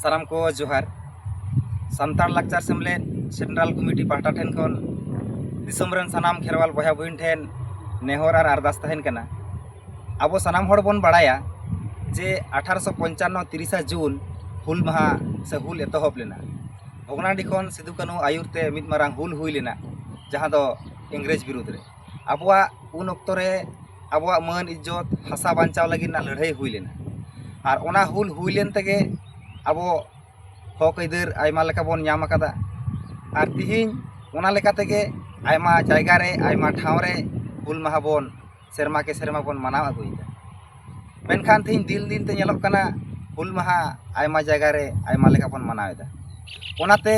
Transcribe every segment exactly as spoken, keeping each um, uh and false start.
ᱥᱟᱱᱟᱢ ᱠᱚ ᱡᱚᱦᱟᱨ᱾ ᱥᱟᱱᱛᱟᱲ ᱞᱟᱠᱪᱟᱨ ᱥᱮᱢᱞᱮᱫ ᱥᱮᱱᱴᱨᱟᱞ ᱠᱚᱢᱤᱴᱤ ᱯᱟᱦᱴᱟ ᱴᱷᱮᱱ ᱠᱷᱚᱱ ᱫᱤᱥᱚᱢ ᱨᱮᱱ ᱥᱟᱱᱟᱢ ᱠᱷᱮᱨᱣᱟᱞ ᱵᱚᱭᱦᱟ ᱵᱩᱦᱤᱱ ᱴᱷᱮᱱ ᱱᱮᱦᱚᱨ ᱟᱨ ᱟᱨᱫᱟᱥ ᱛᱟᱦᱮᱱ ᱠᱟᱱᱟ, ᱟᱵᱚ ᱥᱟᱱᱟᱢ ᱦᱚᱲ ᱵᱚᱱ ᱵᱟᱲᱟᱭᱟ ᱡᱮ ᱟᱴᱷᱟᱨᱚᱥᱚ ᱯᱚᱧᱪᱟᱱᱱᱚ ᱛᱤᱨᱤᱥᱟ ᱡᱩᱱ ᱦᱩᱞ ᱢᱟᱦᱟ ᱥᱮ ᱦᱩᱞ ᱮᱛᱚᱦᱚᱵ ᱞᱮᱱᱟ᱾ ᱵᱷᱚᱜᱽᱱᱟᱰᱤ ᱠᱷᱚᱱ ᱥᱤᱫᱩ ᱠᱟᱹᱱᱦᱩ ᱟᱹᱭᱩᱨ ᱛᱮ ᱢᱤᱫ ᱢᱟᱨᱟᱝ ᱦᱩᱞ ᱦᱩᱭ ᱞᱮᱱᱟ, ᱡᱟᱦᱟᱸ ᱫᱚ ᱤᱝᱨᱮᱡᱽ ᱵᱤᱨᱩᱫᱽ ᱨᱮ᱾ ᱟᱵᱚᱣᱟᱜ ᱩᱱ ᱚᱠᱛᱚ ᱨᱮ ᱟᱵᱚᱣᱟᱜ ᱢᱟᱹᱱ ᱤᱡᱽᱡᱚᱛ ᱦᱟᱥᱟ ᱵᱟᱧᱪᱟᱣ ᱞᱟᱹᱜᱤᱫ ᱨᱮᱱᱟᱜ ᱞᱟᱹᱲᱦᱟᱹᱭ ᱦᱩᱭ ᱞᱮᱱᱟ᱾ ᱟᱨ ᱚᱱᱟ ᱦᱩᱞ ᱦᱩᱭ ᱞᱮᱱ ᱛᱮᱜᱮ ᱟᱵᱚ ᱦᱚᱠ ᱟᱹᱭᱫᱟᱹᱨ ᱟᱭᱢᱟ ᱞᱮᱠᱟ ᱵᱚᱱ ᱧᱟᱢ ᱟᱠᱟᱫᱟ᱾ ᱟᱨ ᱛᱤᱦᱤᱧ ᱚᱱᱟ ᱞᱮᱠᱟ ᱛᱮᱜᱮ ᱟᱭᱢᱟ ᱡᱟᱭᱜᱟ ᱨᱮ, ᱟᱭᱢᱟ ᱴᱷᱟᱶ ᱨᱮ ᱦᱩᱞ ᱢᱟᱦᱟ ᱵᱚᱱ ᱥᱮᱨᱢᱟ ᱠᱮ ᱥᱮᱨᱢᱟ ᱵᱚᱱ ᱢᱟᱱᱟᱣ ᱟᱹᱜᱩᱭᱮᱫᱟ᱾ ᱢᱮᱱᱠᱷᱟᱱ ᱛᱤᱦᱤᱧ ᱫᱤᱱ ᱫᱤᱱ ᱛᱮ ᱧᱮᱞᱚᱜ ᱠᱟᱱᱟ, ᱦᱩᱞ ᱢᱟᱦᱟ ᱟᱭᱢᱟ ᱡᱟᱭᱜᱟ ᱨᱮ ᱟᱭᱢᱟ ᱞᱮᱠᱟ ᱵᱚᱱ ᱢᱟᱱᱟᱣ ᱮᱫᱟ᱾ ᱚᱱᱟᱛᱮ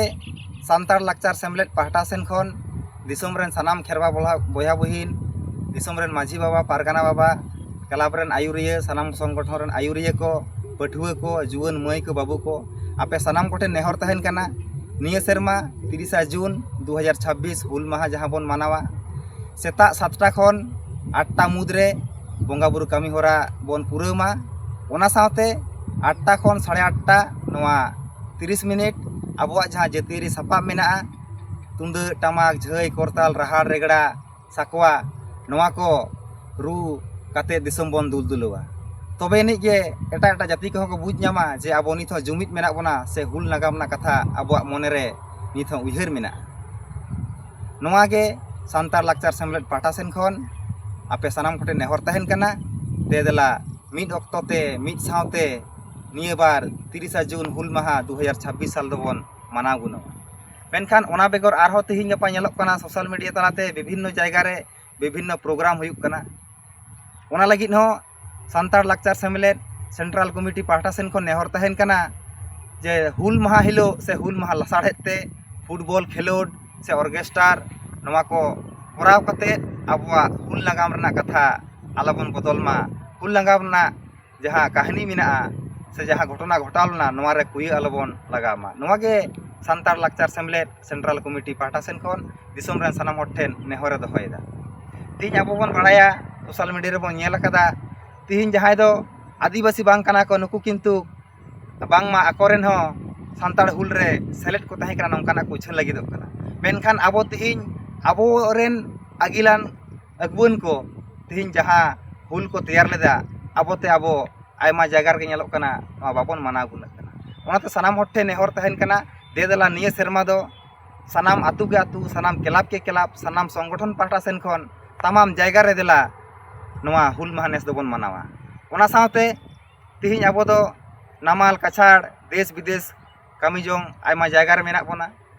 ᱥᱟᱱᱛᱟᱲ ᱞᱟᱠᱪᱟᱨ ᱥᱮᱢᱞᱮᱫ ᱯᱟᱦᱴᱟ ᱥᱮᱱ ᱠᱷᱚᱱ ᱫᱤᱥᱚᱢ ᱨᱮᱱ ᱥᱟᱱᱟᱢ ᱠᱷᱮᱨᱣᱟ ᱵᱚᱞᱦᱟ-, ᱵᱚᱭᱦᱟ ᱵᱩᱦᱤᱱ, ᱫᱤᱥᱚᱢ ᱨᱮᱱ ᱢᱟᱹᱡᱷᱤ ᱵᱟᱵᱟ, ᱯᱟᱨᱜᱟᱱᱟ ᱵᱟᱵᱟ, ᱠᱞᱟᱵᱽ ᱨᱮᱱ ᱟᱹᱭᱩᱨᱤᱭᱟᱹ, ᱥᱟᱱᱟᱢ ᱥᱚᱝᱜᱚᱴᱷᱚᱱ ᱨᱮᱱ ᱟᱹᱭᱩᱨᱤᱭᱟᱹ ᱠᱚ, ᱯᱟᱹᱴᱷᱩᱣᱟᱹ ᱠᱚ, ᱡᱩᱣᱟᱹᱱ ᱢᱟᱹᱭ ᱠᱚ, ᱵᱟᱹᱵᱩ ᱠᱚ, ᱟᱯᱮ ᱥᱟᱱᱟᱢ ᱠᱚᱴᱷᱮᱱ ᱱᱮᱦᱚᱨ ᱛᱟᱦᱮᱱ ᱠᱟᱱᱟ, ᱱᱤᱭᱟᱹ ᱥᱮᱨᱢᱟ ᱛᱤᱨᱤᱥᱟ ᱡᱩᱱ ᱫᱩ ᱦᱟᱡᱟᱨ ᱪᱷᱟᱵᱵᱤᱥ ᱦᱩᱞ ᱢᱟᱦᱟ ᱡᱟᱦᱟᱸ ᱵᱚᱱ ᱢᱟᱱᱟᱣᱟ, ᱥᱮᱛᱟᱜ ᱥᱟᱛᱴᱟ ᱠᱷᱚᱱ ᱟᱴᱴᱟ ᱢᱩᱫᱽᱨᱮ ᱵᱚᱸᱜᱟ ᱵᱩᱨᱩ ᱠᱟᱹᱢᱤ ᱦᱚᱨᱟ ᱵᱚᱱ ᱯᱩᱨᱟᱹᱣ ᱢᱟ᱾ ᱚᱱᱟ ᱥᱟᱶᱛᱮ ᱟᱴᱴᱟ ᱠᱷᱚᱱ ᱥᱟᱲᱮ ᱟᱴᱴᱟ ᱱᱚᱣᱟ ᱛᱤᱨᱤᱥ ᱢᱤᱱᱤᱴ ᱟᱵᱚᱣᱟᱜ ᱡᱟᱦᱟᱸ ᱡᱟᱹᱛᱤᱭᱟᱹᱨᱤ ᱥᱟᱯᱟᱵ ᱢᱮᱱᱟᱜᱼᱟ, ᱛᱩᱢᱫᱟᱹᱜ, ᱴᱟᱢᱟᱠ, ᱡᱷᱟᱹᱭ, ᱠᱚᱨᱛᱟᱞ, ᱨᱟᱦᱟᱲ, ᱨᱮᱜᱽᱲᱟ, ᱥᱟᱠᱣᱟ, ᱱᱚᱣᱟ ᱠᱚ ᱨᱩ ᱠᱟᱛᱮ ᱫᱤᱥᱚᱢ ᱵᱚᱱ ᱫᱩᱞ ᱫᱩᱞᱟᱹᱣᱟ᱾ ᱛᱚᱵᱮ ᱟᱹᱱᱤᱡ ᱜᱮ ᱮᱴᱟᱜ ᱮᱴᱟᱜ ᱡᱟᱹᱛᱤ ᱠᱚᱦᱚᱸ ᱠᱚ ᱵᱩᱡᱽ ᱧᱟᱢᱟ ᱡᱮ ᱟᱵᱚ ᱱᱤᱛ ᱦᱚᱸ ᱡᱩᱢᱤᱫ ᱢᱮᱱᱟᱜ ᱵᱚᱱᱟ ᱥᱮ ᱦᱩᱞ ᱱᱟᱜᱟᱢ ᱨᱮᱱᱟᱜ ᱠᱟᱛᱷᱟ ᱟᱵᱚᱣᱟᱜ ᱢᱚᱱᱮ ᱨᱮ ᱱᱤᱛ ᱦᱚᱸ ᱩᱭᱦᱟᱹᱨ ᱢᱮᱱᱟᱜᱼᱟ᱾ ᱱᱚᱣᱟ ᱜᱮ ᱥᱟᱱᱛᱟᱲ ᱞᱟᱠᱪᱟᱨ ᱥᱮᱢᱞᱮᱫ ᱯᱟᱦᱴᱟ ᱥᱮᱱ ᱠᱷᱚᱱ ᱟᱯᱮ ᱥᱟᱱᱟᱢ ᱠᱚᱴᱷᱮᱱ ᱱᱮᱦᱚᱨ ᱛᱟᱦᱮᱱ ᱠᱟᱱᱟ, ᱫᱮ ᱫᱮᱞᱟ ᱢᱤᱫ ᱚᱠᱛᱚ ᱛᱮ, ᱢᱤᱫ ᱥᱟᱶᱛᱮ ᱱᱤᱭᱟᱹ ᱵᱟᱨ ᱛᱤᱨᱤᱥᱟ ᱡᱩᱱ ᱦᱩᱞ ᱢᱟᱦᱟ ᱫᱩ ᱦᱟᱡᱟᱨ ᱪᱷᱟᱵᱵᱤᱥ ᱥᱟᱞ ᱫᱚᱵᱚᱱ ᱢᱟᱱᱟᱣ ᱜᱩᱱᱟᱹᱣᱟ᱾ ᱢᱮᱱᱠᱷᱟᱱ ᱚᱱᱟ ᱵᱮᱜᱚᱨ ᱟᱨᱦᱚᱸ ᱛᱮᱦᱮᱧ ᱜᱟᱯᱟ ᱧᱮᱞᱚᱜ ᱠᱟᱱᱟ, ᱥᱳᱥᱟᱞ ᱢᱤᱰᱤᱭᱟ ᱛᱟᱞᱟᱛᱮ ᱵᱤᱵᱷᱤᱱᱱᱚ ᱡᱟᱭᱜᱟ ᱨᱮ ᱵᱤᱵᱷᱤᱱᱱᱚ ᱯᱨᱳᱜᱨᱟᱢ ᱦᱩᱭᱩᱜ ᱠᱟᱱᱟ᱾ ᱚᱱᱟ ᱞᱟᱹᱜᱤᱫ ᱦᱚᱸ ᱥᱟᱱᱛᱟᱲ ᱞᱟᱠᱪᱟᱨ ᱥᱮᱢᱞᱮᱫ ᱥᱮᱱᱴᱨᱟᱞ ᱠᱚᱢᱤᱴᱤ ᱯᱟᱦᱴᱟ ᱥᱮᱱ ᱠᱷᱚᱱ ᱱᱮᱦᱚᱨ ᱛᱟᱦᱮᱱ ᱠᱟᱱᱟ ᱡᱮ ᱦᱩᱞ ᱢᱟᱦᱟ ᱦᱤᱞᱳᱜ ᱥᱮ ᱦᱩᱞ ᱢᱟᱦᱟ ᱞᱟᱥᱟᱲᱦᱮᱫ ᱛᱮ ᱯᱷᱩᱴᱵᱚᱞ ᱠᱷᱮᱞᱳᱰ ᱥᱮ ᱚᱨᱜᱮᱥᱴᱟᱨ, ᱱᱚᱣᱟ ᱠᱚ ᱠᱚᱨᱟᱣ ᱠᱟᱛᱮ ᱟᱵᱚᱣᱟᱜ ᱦᱩᱞ ᱱᱟᱜᱟᱢ ᱨᱮᱱᱟᱜ ᱠᱟᱛᱷᱟ ᱟᱞᱚᱵᱚᱱ ᱵᱚᱫᱚᱞ ᱢᱟ᱾ ᱦᱩᱞ ᱱᱟᱜᱟᱢ ᱨᱮᱱᱟᱜ ᱡᱟᱦᱟᱸ ᱠᱟᱹᱦᱱᱤ ᱢᱮᱱᱟᱜᱼᱟ ᱥᱮ ᱡᱟᱦᱟᱸ ᱜᱷᱚᱴᱚᱱᱟ ᱜᱷᱚᱴᱟᱣ ᱞᱮᱱᱟ, ᱱᱚᱣᱟ ᱨᱮ ᱠᱩᱭᱟᱹ ᱟᱞᱚᱵᱚᱱ ᱞᱟᱜᱟᱣ ᱢᱟ᱾ ᱱᱚᱣᱟ ᱜᱮ ᱥᱟᱱᱛᱟᱲ ᱞᱟᱠᱪᱟᱨ ᱥᱮᱢᱞᱮᱫ ᱥᱮᱱᱴᱨᱟᱞ ᱠᱚᱢᱤᱴᱤ ᱯᱟᱦᱴᱟ ᱥᱮᱱ ᱠᱷᱚᱱ ᱫᱤᱥᱚᱢ ᱨᱮᱱ ᱥᱟᱱᱟᱢ ᱦᱚᱲ ᱴᱷᱮᱱ ᱱᱮᱦᱚᱨᱮ ᱫᱚᱦᱚᱭᱮᱫᱟ᱾ ᱛᱮᱦᱮᱧ ᱟᱵᱚ ᱵᱚᱱ ᱵᱟᱲᱟᱭᱟ, ᱥᱳᱥᱟᱞ ᱢᱤᱰᱤᱭᱟ ᱨᱮᱵᱚᱱ ᱧᱮᱞ ᱟᱠᱟᱫᱟ, ᱛᱮᱦᱮᱧ ᱡᱟᱦᱟᱸᱭ ᱫᱚ ᱟᱹᱫᱤᱵᱟᱹᱥᱤ ᱵᱟᱝ ᱠᱟᱱᱟ ᱠᱚ, ᱱᱩᱠᱩ ᱠᱤᱱᱛᱩ ᱵᱟᱝᱢᱟ ᱟᱠᱚᱨᱮᱱ ᱦᱚᱸ ᱥᱟᱱᱛᱟᱲ ᱦᱩᱞ ᱨᱮ ᱥᱮᱞᱮᱫ ᱠᱚ ᱛᱟᱦᱮᱸ ᱠᱟᱱᱟ, ᱱᱚᱝᱠᱟᱱᱟᱜ ᱠᱚ ᱩᱪᱷᱟᱹᱱ ᱞᱟᱹᱜᱤᱫᱚᱜ ᱠᱟᱱᱟ᱾ ᱢᱮᱱᱠᱷᱟᱱ ᱟᱵᱚ ᱛᱮᱦᱮᱧ ᱟᱵᱚᱨᱮᱱ ᱟᱹᱜᱤᱞᱟᱱ ᱟᱹᱜᱩᱣᱟᱹᱱ ᱠᱚ ᱛᱮᱦᱮᱧ ᱡᱟᱦᱟᱸ ᱦᱩᱞ ᱠᱚ ᱛᱮᱭᱟᱨ ᱞᱮᱫᱟ, ᱟᱵᱚᱛᱮ ᱟᱵᱚ ᱟᱭᱢᱟ ᱡᱟᱭᱜᱟ ᱨᱮᱜᱮ ᱧᱮᱞᱚᱜ ᱠᱟᱱᱟ ᱱᱚᱣᱟ ᱵᱟᱵᱚᱱ ᱢᱟᱱᱟᱣ ᱜᱩᱱᱟᱹᱜ ᱠᱟᱱᱟ᱾ ᱚᱱᱟᱛᱮ ᱥᱟᱱᱟᱢ ᱦᱚᱲ ᱴᱷᱮᱱ ᱱᱮᱦᱚᱨ ᱛᱟᱦᱮᱱ ᱠᱟᱱᱟ, ᱫᱮ ᱫᱮᱞᱟ ᱱᱤᱭᱟᱹ ᱥᱮᱨᱢᱟ ᱫᱚ ᱥᱟᱱᱟᱢ ᱟᱹᱛᱩ ᱠᱮ ᱟᱹᱛᱩ, ᱥᱟᱱᱟᱢ ᱠᱮᱞᱟᱵᱽ ᱠᱮ ᱠᱮᱞᱟᱵᱽ, ᱥᱟᱱᱟᱢ ᱥᱚᱝᱜᱚᱴᱷᱚᱱ ᱯᱟᱦᱴᱟ ᱥᱮᱱ ᱠᱷᱚᱱ ᱛᱟᱢᱟᱢ ᱡᱟᱭᱜᱟ ᱨᱮ ᱫᱮᱞᱟ ᱱᱚᱣᱟ ᱦᱩᱞ ᱢᱟᱦᱟ ᱱᱮᱥ ᱫᱚᱵᱚᱱ ᱢᱟᱱᱟᱣᱟ᱾ ᱚᱱᱟ ᱥᱟᱶᱛᱮ ᱛᱮᱦᱮᱧ ᱟᱵᱚ ᱫᱚ ᱱᱟᱢᱟᱞ ᱠᱟᱪᱷᱟᱲ, ᱫᱮᱥ ᱵᱤᱫᱮᱥ ᱠᱟᱹᱢᱤ ᱡᱚᱝ ᱟᱭᱢᱟ ᱡᱟᱭᱜᱟ ᱨᱮ ᱢᱮᱱᱟᱜ ᱵᱚᱱᱟ᱾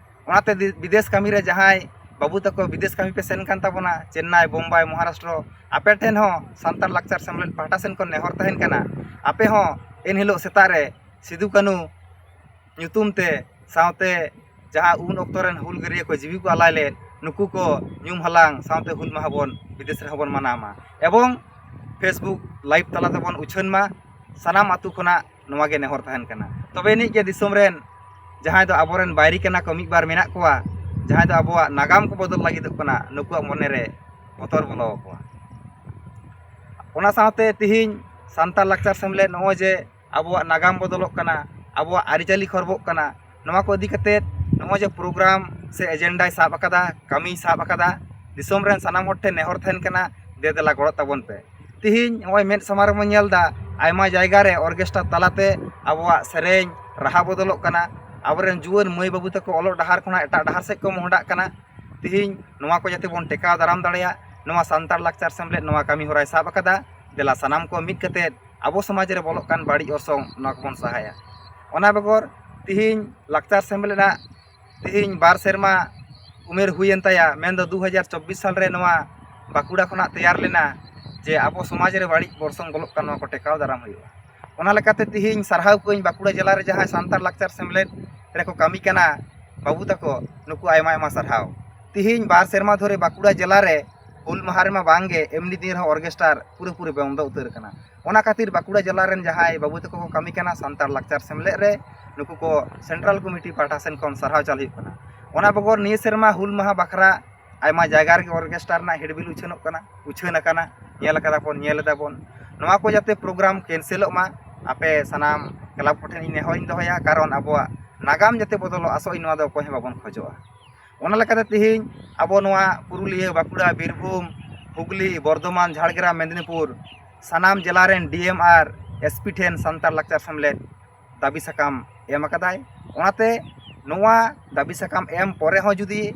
ᱚᱱᱟᱛᱮ ᱫᱤ-, ᱵᱤᱫᱮᱥ ᱠᱟᱹᱢᱤ ᱨᱮ ᱡᱟᱦᱟᱸᱭ ᱵᱟᱹᱵᱩ ᱛᱟᱠᱚ ᱵᱤᱫᱮᱥ ᱠᱟᱹᱢᱤ ᱯᱮ ᱥᱮᱱ ᱠᱟᱱ ᱛᱟᱵᱚᱱᱟ, ᱪᱮᱱᱱᱟᱭ, ᱵᱳᱢᱵᱟᱭ, ᱢᱚᱦᱟᱨᱟᱥᱴᱨᱚ, ᱟᱯᱮ ᱴᱷᱮᱱ ᱦᱚᱸ ᱥᱟᱱᱛᱟᱲ ᱞᱟᱠᱪᱟᱨ ᱥᱮᱢᱞᱮᱫ ᱯᱟᱦᱴᱟ ᱥᱮᱱ ᱠᱷᱚᱱ ᱱᱮᱦᱚᱨ ᱛᱟᱦᱮᱱ ᱠᱟᱱᱟ, ᱟᱯᱮ ᱦᱚᱸ ᱮᱱᱦᱤᱞᱳᱜ ᱥᱮᱛᱟᱜ ᱨᱮ ᱥᱤᱫᱩ ᱠᱟᱹᱱᱩ ᱧᱩᱛᱩᱢ ᱛᱮ, ᱥᱟᱶᱛᱮ ᱡᱟᱦᱟᱸ ᱩᱱ ᱚᱠᱛᱚ ᱨᱮᱱ ᱦᱩᱞᱜᱟᱹᱨᱭᱟᱹ ᱠᱚ ᱡᱤᱣᱤ ᱠᱚ ᱟᱞᱟᱭ ᱞᱮᱫ, ᱱᱩᱠᱩ ᱠᱚ ᱧᱩᱢ ᱦᱟᱞᱟᱝ ᱥᱟᱶᱛᱮ ᱦᱩᱞ ᱢᱟᱦᱟ ᱵᱚᱱ ᱵᱤᱫᱮᱥ ᱨᱮᱦᱚᱸ ᱵᱚᱱ ᱢᱟᱱᱟᱣ ᱢᱟ ᱮᱵᱚᱝ Facebook live ᱛᱟᱞᱟ ᱛᱮᱵᱚᱱ ᱩᱪᱷᱟᱹᱱ ᱢᱟ᱾ ᱥᱟᱱᱟᱢ ᱟᱹᱛᱩ ᱠᱷᱚᱱᱟᱜ ᱱᱚᱣᱟ ᱜᱮ ᱱᱮᱦᱚᱨ ᱛᱟᱦᱮᱱ ᱠᱟᱱᱟ᱾ ᱛᱚᱵᱮ ᱟᱹᱱᱤᱡ ᱜᱮ ᱫᱤᱥᱚᱢ ᱨᱮᱱ ᱡᱟᱦᱟᱸᱭ ᱫᱚ ᱟᱵᱚᱨᱮᱱ ᱵᱟᱹᱭᱨᱤ ᱠᱟᱱᱟ ᱠᱚ, ᱢᱤᱫ ᱵᱟᱨ ᱢᱮᱱᱟᱜ ᱠᱚᱣᱟ, ᱡᱟᱦᱟᱸᱭ ᱫᱚ ᱟᱵᱚᱣᱟᱜ ᱱᱟᱜᱟᱢ ᱠᱚ ᱵᱚᱫᱚᱞ ᱞᱟᱹᱜᱤᱫᱚᱜ ᱠᱟᱱᱟ, ᱱᱩᱠᱩᱣᱟᱜ ᱢᱚᱱᱮ ᱨᱮ ᱵᱚᱛᱚᱨ ᱵᱚᱞᱚ ᱟᱠᱚᱣᱟ᱾ ᱚᱱᱟ ᱥᱟᱶᱛᱮ ᱛᱤᱦᱤᱧ ᱥᱟᱱᱛᱟᱲ ᱞᱟᱠᱪᱟᱨ ᱥᱮᱢᱞᱮᱫ ᱱᱚᱜᱼᱚᱭ ᱡᱮ ᱟᱵᱚᱣᱟᱜ ᱱᱟᱜᱟᱢ ᱵᱚᱫᱚᱞᱚᱜ ᱠᱟᱱᱟ, ᱟᱵᱚᱣᱟᱜ ᱟᱹᱨᱤᱪᱟᱹᱞᱤ ᱠᱷᱚᱨᱵᱚᱜ ᱠᱟᱱᱟ, ᱱᱚᱣᱟ ᱠᱚ ᱤᱫᱤ ᱠᱟᱛᱮᱫ ᱱᱚᱜᱼᱚᱭ ᱡᱮ ᱯᱨᱳᱜᱨᱟᱢ ᱥᱮ ᱮᱡᱮᱱᱰᱟᱭ ᱥᱟᱵ ᱟᱠᱟᱫᱟ, ᱠᱟᱹᱢᱤᱭ ᱥᱟᱵ ᱟᱠᱟᱫᱟ, ᱫᱤᱥᱚᱢ ᱨᱮᱱ ᱥᱟᱱᱟᱢ ᱦᱚᱲ ᱴᱷᱮᱱ ᱱᱮᱦᱚᱨ ᱛᱟᱦᱮᱱ ᱠᱟᱱᱟ, ᱫᱮ ᱫᱮᱞᱟ ᱜᱚᱲᱚᱜ ᱛᱟᱵᱚᱱ ᱯᱮ᱾ ᱛᱤᱦᱤᱧ ᱱᱚᱜᱼᱚᱭ ᱢᱮᱫ ᱥᱟᱢᱟᱝ ᱨᱮᱵᱚᱱ ᱧᱮᱞ ᱮᱫᱟ, ᱟᱭᱢᱟ ᱡᱟᱭᱜᱟ ᱨᱮ ᱚᱨᱜᱮᱥᱴᱟᱨ ᱛᱟᱞᱟᱛᱮ ᱟᱵᱚᱣᱟᱜ ᱥᱮᱨᱮᱧ ᱨᱟᱦᱟ ᱵᱚᱫᱚᱞᱚᱜ ᱠᱟᱱᱟ, ᱟᱵᱚᱨᱮᱱ ᱡᱩᱣᱟᱹᱱ ᱢᱟᱹᱭ ᱵᱟᱹᱵᱩ ᱛᱟᱠᱚ ᱚᱞᱚᱜ ᱰᱟᱦᱟᱨ ᱠᱷᱚᱱᱟᱜ ᱮᱴᱟᱜ ᱰᱟᱦᱟᱨ ᱥᱮᱫ ᱠᱚ ᱢᱚᱦᱰᱟᱜ ᱠᱟᱱᱟ᱾ ᱛᱤᱦᱤᱧ ᱱᱚᱣᱟ ᱠᱚ ᱡᱟᱛᱮ ᱵᱚᱱ ᱴᱮᱠᱟᱣ ᱫᱟᱨᱟᱢ ᱫᱟᱲᱮᱭᱟᱜ, ᱱᱚᱣᱟ ᱥᱟᱱᱛᱟᱲ ᱞᱟᱠᱪᱟᱨ ᱥᱮᱢᱞᱮᱫ ᱱᱚᱣᱟ ᱠᱟᱹᱢᱤ ᱦᱚᱨᱟᱭ ᱥᱟᱵ ᱟᱠᱟᱫᱟ᱾ ᱫᱮᱞᱟ ᱥᱟᱱᱟᱢ ᱠᱚ ᱢᱤᱫ ᱠᱟᱛᱮᱫ ᱟᱵᱚ ᱥᱚᱢᱟᱡᱽ ᱨᱮ ᱵᱚᱞᱚᱜ ᱠᱟᱱ ᱵᱟᱹᱲᱤᱡ ᱚᱨᱥᱚᱝ ᱱᱚᱣᱟ ᱠᱚᱵᱚᱱ ᱥᱟᱦᱟᱭᱟ᱾ ᱚᱱᱟ ᱵᱮᱜᱚᱨ ᱛᱤᱦᱤᱧ ᱞᱟᱠᱪᱟᱨ ᱥᱮᱢᱞᱮᱫ ᱨᱮᱱᱟᱜ ᱛᱤᱦᱤᱧ ᱵᱟᱨ ᱥᱮᱨᱢᱟ ᱩᱢᱮᱨ ᱦᱩᱭᱮᱱ ᱛᱟᱭᱟ, ᱢᱮᱱᱫᱚ ᱫᱩ ᱦᱟᱡᱟᱨ ᱪᱚᱵᱵᱤᱥ ᱥᱟᱞ ᱨᱮ ᱱᱚᱣᱟ ᱵᱟᱸᱠᱩᱲᱟ ᱠᱷᱚᱱᱟᱜ ᱛᱮᱭᱟᱨ ᱞᱮᱱᱟ, ᱡᱮ ᱟᱵᱚ ᱥᱚᱢᱟᱡᱽ ᱨᱮ ᱵᱟᱹᱲᱤᱡ ᱚᱨᱥᱚᱝ ᱵᱚᱞᱚᱜ ᱠᱟᱱ ᱱᱚᱣᱟ ᱠᱚ ᱴᱮᱠᱟᱣ ᱫᱟᱨᱟᱢ ᱦᱩᱭᱩᱜᱼᱟ᱾ ᱚᱱᱟ ᱞᱮᱠᱟᱛᱮ ᱛᱤᱦᱤᱧ ᱥᱟᱨᱦᱟᱣ ᱠᱚᱣᱟᱧ ᱵᱟᱸᱠᱩᱲᱟ ᱡᱮᱞᱟ ᱨᱮ ᱡᱟᱦᱟᱸᱭ ᱥᱟᱱᱛᱟᱲ ᱞᱟᱠᱪᱟᱨ ᱥᱮᱢᱞᱮᱫ ᱨᱮᱠᱚ ᱠᱟᱹᱢᱤ ᱠᱟᱱᱟ ᱵᱟᱹᱵᱩ ᱛᱟᱠᱚ, ᱱᱩᱠᱩ ᱟᱭᱢᱟ ᱟᱭᱢᱟ ᱥᱟᱨᱦᱟᱣ᱾ ᱛᱤᱦᱤᱧ ᱵᱟᱨ ᱥᱮᱨᱢᱟ ᱫᱷᱚᱨᱮ ᱵᱟᱸᱠᱩᱲᱟ ᱡᱮᱞᱟ ᱨᱮ ᱦᱩᱞ ᱢᱟᱦᱟ ᱨᱮᱢᱟ ᱵᱟᱝᱜᱮ, ᱮᱢᱱᱤ ᱫᱤᱱ ᱨᱮᱦᱚᱸ ᱚᱨᱜᱮᱥᱴᱟᱨ ᱯᱩᱨᱟᱹᱯᱩᱨᱤ ᱵᱚᱱᱫᱚ ᱩᱛᱟᱹᱨ ᱠᱟᱱᱟ᱾ ᱚᱱᱟ ᱠᱷᱟᱹᱛᱤᱨ ᱵᱟᱸᱠᱩᱲᱟ ᱡᱮᱞᱟ ᱨᱮᱱ ᱡᱟᱦᱟᱸᱭ ᱵᱟᱹᱵᱩ ᱛᱟᱠᱚ ᱠᱚ ᱠᱟᱹᱢᱤ ᱠᱟᱱᱟ ᱥᱟᱱᱛᱟᱲ ᱞᱟᱠᱪᱟᱨ ᱥᱮᱢᱞᱮᱫ ᱨᱮ, ᱱᱩᱠᱩ ᱠᱚ ᱥᱮᱱᱴᱨᱟᱞ ᱠᱚᱢᱤᱴᱤ ᱯᱟᱦᱴᱟ ᱥᱮᱱ ᱠᱷᱚᱱ ᱥᱟᱨᱦᱟᱣ ᱪᱟᱞ ᱦᱩᱭᱩᱜ ᱠᱟᱱᱟ᱾ ᱚᱱᱟ ᱵᱮᱜᱚᱨ ᱱᱤᱭᱟᱹ ᱥᱮᱨᱢᱟ ᱦᱩᱞ ᱢᱟᱦᱟ ᱵᱟᱠᱷᱨᱟ ᱟᱭᱢᱟ ᱡᱟᱭᱜᱟ ᱨᱮᱜᱮ ᱚᱨᱜᱮᱥᱴᱟᱨ ᱨᱮᱱᱟᱜ ᱦᱤᱰᱵᱤᱞ ᱩᱪᱷᱟᱹᱱᱚᱜ ᱠᱟᱱᱟ, ᱩᱪᱷᱟᱹᱱ ᱟᱠᱟᱱᱟ, ᱧᱮᱞ ᱟᱠᱟᱫᱟ ᱵᱚᱱ, ᱧᱮᱞ ᱮᱫᱟ ᱵᱚᱱ᱾ ᱱᱚᱣᱟ ᱠᱚ ᱡᱟᱛᱮ ᱯᱨᱳᱜᱨᱟᱢ ᱠᱮᱱᱥᱮᱞᱚᱜ ᱢᱟ, ᱟᱯᱮ ᱥᱟᱱᱟᱢ ᱠᱞᱟᱵᱽ ᱠᱚᱴᱷᱮᱱ ᱤᱧ ᱱᱮᱦᱚᱨᱤᱧ ᱫᱚᱦᱚᱭᱟ, ᱠᱟᱨᱚᱱ ᱟᱵᱚᱣᱟᱜ ᱱᱟᱜᱟᱢ ᱡᱟᱛᱮ ᱵᱚᱫᱚᱞᱚᱜ, ᱟᱥᱚᱜ ᱤᱧ ᱱᱚᱣᱟ ᱫᱚ ᱚᱠᱚᱭ ᱦᱚᱸ ᱵᱟᱵᱚᱱ ᱠᱷᱚᱡᱚᱜᱼᱟ᱾ ᱚᱱᱟ ᱞᱮᱠᱟᱛᱮ ᱛᱮᱦᱮᱧ ᱟᱵᱚ ᱱᱚᱣᱟ ᱯᱩᱨᱩᱞᱤᱭᱟᱹ, ᱵᱟᱸᱠᱩᱲᱟ, ᱵᱤᱨᱵᱷᱩᱢ, ᱦᱩᱜᱽᱞᱤ, ᱵᱚᱨᱫᱷᱚᱢᱟᱱ, ᱡᱷᱟᱲᱜᱨᱟᱢ, ᱢᱮᱫᱽᱱᱤᱯᱩᱨ, ᱥᱟᱱᱟᱢ ᱡᱮᱞᱟ ᱨᱮᱱ ᱰᱤ ᱮᱢ ᱟᱨ ᱮᱥ ᱯᱤ ᱴᱷᱮᱱ ᱥᱟᱱᱛᱟᱲ ᱞᱟᱠᱪᱟᱨ ᱥᱮᱢᱞᱮᱫ ᱫᱟᱹᱵᱤ ᱥᱟᱠᱟᱢ ᱮᱢ ᱟᱠᱟᱫᱟᱭ᱾ ᱚᱱᱟᱛᱮ ᱱᱚᱣᱟ ᱫᱟᱹᱵᱤ ᱥᱟᱠᱟᱢ ᱮᱢ ᱯᱚᱨᱮ ᱦᱚᱸ ᱡᱩᱫᱤ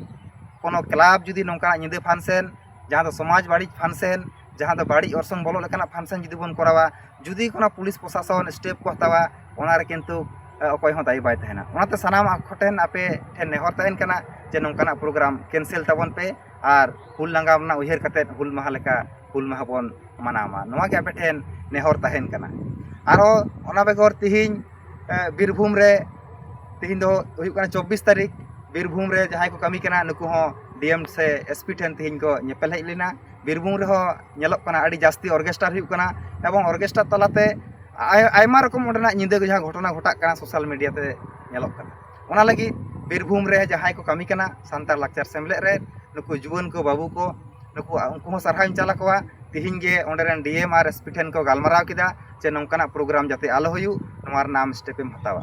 ᱠᱳᱱᱳ ᱠᱞᱟᱵᱽ ᱡᱩᱫᱤ ᱱᱚᱝᱠᱟᱱᱟᱜ ᱧᱤᱫᱟᱹ ᱯᱷᱟᱱᱥᱮᱱ, ᱡᱟᱦᱟᱸ ᱫᱚ ᱥᱚᱢᱟᱡᱽ ᱵᱟᱹᱲᱤᱡ ᱯᱷᱟᱱᱥᱮᱱ, ᱡᱟᱦᱟᱸ ᱫᱚ ᱵᱟᱹᱲᱤᱡ ᱚᱨᱥᱚᱝ ᱵᱚᱞᱚᱜ ᱞᱮᱠᱟᱱᱟᱜ ᱯᱷᱟᱱᱥᱮᱱ ᱡᱩᱫᱤ ᱵᱚᱱ ᱠᱚᱨᱟᱣᱟ, ᱡᱩᱫᱤ ᱠᱳᱱᱳ ᱯᱩᱞᱤᱥ ᱯᱨᱚᱥᱟᱥᱚᱱ ᱥᱴᱮᱯ ᱠᱚ ᱦᱟᱛᱟᱣᱟ, ᱚᱱᱟ ᱨᱮ ᱠᱤᱱᱛᱩ, ᱮ, ᱚᱠᱚᱭ ᱦᱚᱸ ᱫᱟᱭᱤ ᱵᱟᱭ ᱛᱟᱦᱮᱱᱟ᱾ ᱚᱱᱟᱛᱮ ᱥᱟᱱᱟᱢ ᱠᱚᱴᱷᱮᱱ, ᱟᱯᱮ ᱴᱷᱮᱱ ᱱᱮᱦᱚᱨ ᱛᱟᱦᱮᱱ ᱠᱟᱱᱟ ᱡᱮ ᱱᱚᱝᱠᱟᱱᱟᱜ ᱯᱨᱳᱜᱨᱟᱢ ᱠᱮᱱᱥᱮᱞ ᱛᱟᱵᱚᱱ ᱯᱮ ᱟᱨ ᱦᱩᱞ ᱞᱟᱸᱜᱟ ᱨᱮᱱᱟᱜ ᱩᱭᱦᱟᱹᱨ ᱠᱟᱛᱮᱫ ᱦᱩᱞ ᱢᱟᱦᱟ ᱞᱮᱠᱟ ᱦᱩᱞ ᱢᱟᱦᱟ ᱵᱚᱱ ᱢᱟᱱᱟᱣ ᱢᱟ, ᱱᱚᱣᱟ ᱜᱮ ᱟᱯᱮ ᱴᱷᱮᱱ ᱱᱮᱦᱚᱨ ᱛᱟᱦᱮᱱ ᱠᱟᱱᱟ᱾ ᱟᱨᱦᱚᱸ ᱚᱱᱟ ᱵᱮᱜᱚᱨ ᱛᱤᱦᱤᱧ, ᱮ, ᱵᱤᱨᱵᱷᱩᱢ ᱨᱮ, ᱛᱤᱦᱤᱧ ᱫᱚ ᱦᱩᱭᱩᱜ ᱠᱟᱱᱟ ᱪᱚᱵᱵᱤᱥ ᱛᱟᱹᱨᱤᱠᱷ, ᱵᱤᱨᱵᱷᱩᱢ ᱨᱮ ᱡᱟᱦᱟᱸᱭ ᱠᱚ ᱠᱟᱹᱢᱤ ᱠᱟᱱᱟ ᱱᱩᱠᱩ ᱦᱚᱸ ᱰᱤ ᱮᱢ ᱥᱮ ᱮᱥ ᱯᱤ ᱴᱷᱮᱱ ᱛᱤᱦᱤᱧ ᱠᱚ ᱧᱮᱯᱮᱞ ᱦᱮᱡ ᱞᱮᱱᱟ᱾ ᱵᱤᱨᱵᱷᱩᱢ ᱨᱮᱦᱚᱸ ᱧᱮᱞᱚᱜ ᱠᱟᱱᱟ ᱟᱹᱰᱤ ᱡᱟᱹᱥᱛᱤ ᱚᱨᱜᱮᱥᱴᱟᱨ ᱦᱩᱭᱩᱜ ᱠᱟᱱᱟ, ᱮᱵᱚᱝ ᱚᱨᱜᱮᱥᱴᱟᱨ ᱛᱟᱞᱟᱛᱮ ᱟᱭ-, ᱟᱭᱢᱟ ᱨᱚᱠᱚᱢ ᱚᱸᱰᱮᱱᱟᱜ ᱧᱤᱫᱟᱹ ᱡᱟᱦᱟᱸ ᱜᱷᱚᱴᱚᱱᱟ ᱜᱷᱚᱴᱟᱜ ᱠᱟᱱᱟ ᱥᱳᱥᱟᱞ ᱢᱤᱰᱤᱭᱟ ᱛᱮ ᱧᱮᱞᱚᱜ ᱠᱟᱱᱟ᱾ ᱚᱱᱟ ᱞᱟᱹᱜᱤᱫ ᱵᱤᱨᱵᱷᱩᱢ ᱨᱮ ᱡᱟᱦᱟᱸᱭ ᱠᱚ ᱠᱟᱹᱢᱤ ᱠᱟᱱᱟ ᱥᱟᱱᱛᱟᱲ ᱞᱟᱠᱪᱟᱨ ᱥᱮᱢᱞᱮᱫ ᱨᱮ, ᱱᱩᱠᱩ ᱡᱩᱣᱟᱹᱱ ᱠᱚ, ᱵᱟᱹᱵᱩ ᱠᱚ, ᱱᱩᱠᱩ, ᱩᱱᱠᱩ ᱦᱚᱸ ᱥᱟᱨᱦᱟᱣᱤᱧ ᱪᱟᱞ ᱟᱠᱚᱣᱟ᱾ ᱛᱤᱦᱤᱧ ᱜᱮ ᱚᱸᱰᱮ ᱨᱮᱱ ᱰᱤ ᱮᱢ ᱟᱨ ᱮᱥ ᱯᱤ ᱴᱷᱮᱱ ᱠᱚ ᱜᱟᱞᱢᱟᱨᱟᱣ ᱠᱮᱫᱟ ᱡᱮ ᱱᱚᱝᱠᱟᱱᱟᱜ ᱯᱨᱳᱜᱨᱟᱢ ᱡᱟᱛᱮ ᱟᱞᱚ ᱦᱩᱭᱩᱜ, ᱱᱚᱣᱟ ᱨᱮᱱᱟᱜ ᱟᱢ ᱥᱴᱮᱯ ᱮᱢ ᱦᱟᱛᱟᱣᱟ᱾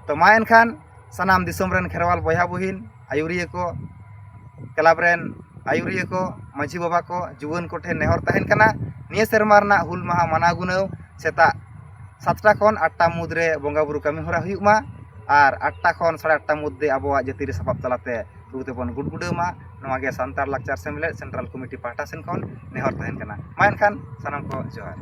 ᱛᱚ ᱢᱟ ᱮᱱᱠᱷᱟᱱ ᱥᱟᱱᱟᱢ ᱫᱤᱥᱚᱢ ᱨᱮᱱ ᱠᱷᱮᱨᱣᱟᱞ ᱵᱚᱭᱦᱟ ᱵᱩᱦᱤᱱ, ᱟᱹᱭᱩᱨᱤᱭᱟᱹ ᱠᱚ, ᱠᱞᱟᱵᱽ ᱨᱮᱱ ᱟᱹᱭᱩᱨᱤᱭᱟᱹ ᱠᱚ, ᱢᱟᱹᱡᱷᱤ ᱵᱟᱵᱟ ᱠᱚ, ᱡᱩᱣᱟᱹᱱ ᱠᱚᱴᱷᱮᱱ ᱱᱮᱦᱚᱨ ᱛᱟᱦᱮᱱ ᱠᱟᱱᱟ, ᱱᱤᱭᱟᱹ ᱥᱮᱨᱢᱟ ᱨᱮᱱᱟᱜ ᱦᱩᱞ ᱢᱟᱦᱟ ᱢᱟᱱᱟᱣ ᱜᱩᱱᱟᱹᱣ ᱥᱮᱛᱟᱜ ᱥᱟᱛᱴᱟ ᱠᱷᱚᱱ ᱟᱴᱴᱟ ᱢᱩᱫᱽᱨᱮ ᱵᱚᱸᱜᱟ ᱵᱩᱨᱩ ᱠᱟᱹᱢᱤ ᱦᱚᱨᱟ ᱦᱩᱭᱩᱜ ᱢᱟ ᱟᱨ ᱟᱴᱴᱟ ᱠᱷᱚᱱ ᱥᱟᱲᱮ ᱟᱴᱴᱟ ᱢᱩᱫᱽᱨᱮ ᱟᱵᱚᱣᱟᱜ ᱡᱟᱹᱛᱤᱭᱟᱹᱨᱤ ᱥᱟᱯᱟᱵ ᱛᱟᱞᱟᱛᱮ ᱨᱩ ᱛᱮᱵᱚᱱ ᱜᱩᱰᱜᱩᱰᱟᱹᱣ ᱢᱟ᱾ ᱱᱚᱣᱟ ᱜᱮ ᱥᱟᱱᱛᱟᱲ ᱞᱟᱠᱪᱟᱨ ᱥᱮᱢᱞᱮᱫ ᱥᱮᱱᱴᱨᱟᱞ ᱠᱚᱢᱤᱴᱤ ᱯᱟᱦᱴᱟ ᱥᱮᱱ ᱠᱷᱚᱱ ᱱᱮᱦᱚᱨ ᱛᱟᱦᱮᱱ ᱠᱟᱱᱟ᱾ ᱢᱟ ᱮᱱᱠᱷᱟᱱ ᱥᱟᱱᱟᱢ ᱠᱚ ᱡᱚᱦᱟᱨ᱾